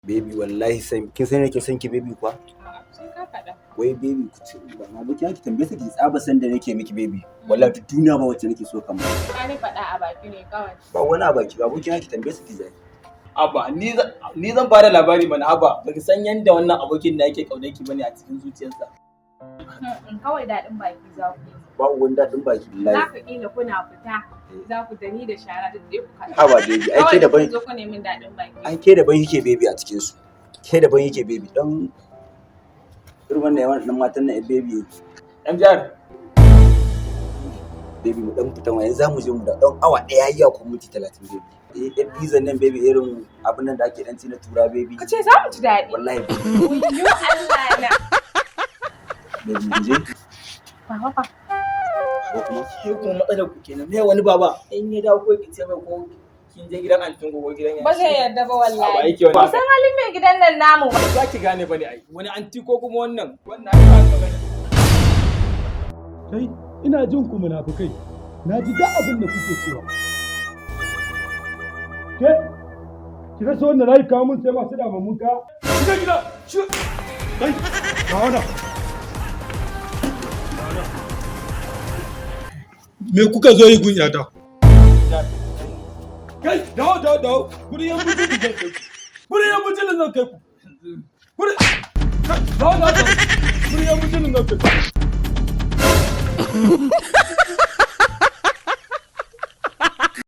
Baby, wallahi san kin san nake son ki, baby, kuwa. A'a, sai ka faɗa. Wai baby, ku ci ba ma aboki ki tambaye ta, ki tsaba san da nake miki, baby. Wallahi duk duniya ba wacce nake so kamar. Ka ni faɗa a baki ne kawai. Ba wani a baki ba, aboki ki tambaye su ki zai. Abba, ni zan bada labari mana. Abba, baki san yanda wannan abokin da yake kaunar ki bane a cikin zuciyarsa. Kawai daɗin baki za ku yi. Ba wani daɗin baki Za wallahi. ku ƙila kuna fita, za ku da ni da shara duk ɗaya ku kaɗa. Haba baby, ai ke Kawai daban. kun zo ku nemi daɗin baki. Ai ke daban yake, baby, a cikin su. Ke daban yake, baby, dan irin wannan yawan dan matan nan, baby. MJR. Baby, mu dan fita ma, yanzu zamu je mu da dan awa ɗaya ya ko minti 30, baby. Eh, ɗan pizza nan, baby, irin abin nan da ake dan ci na tura, baby. Ka ce za mu ji daɗi. Wallahi. Wayyo Allah na. Baby, mu je. Baba fa. Ko kuma Ke kuma matsalar ku kenan. Me wani baba? In ya dawo ko ki ce mai ko kin je gidan antin ko gidan Ba zai yarda ba Ba wallahi. yake wani. Ba san halin mai gidan nan namu ba. Ba za ki gane bane ai. Wani anti ko kuma wannan? Wannan ai ba magana. Kai, ina jin ku munafukai. Na ji duk abin da kuke cewa. Ke, ki rasa wanda za ki kawo mun sai masu damammun kaya. Shiga gida, shiga. Kai, ga wannan. Me kuka zo yi gun yata? Kai, dawo, dawo, dawo. Gurin yan bujin zan kai ku. Gurin yan bujin zan kai ku. Gurin, kai, dawo, dawo, dawo. Gurin yan bujin zan kai ku.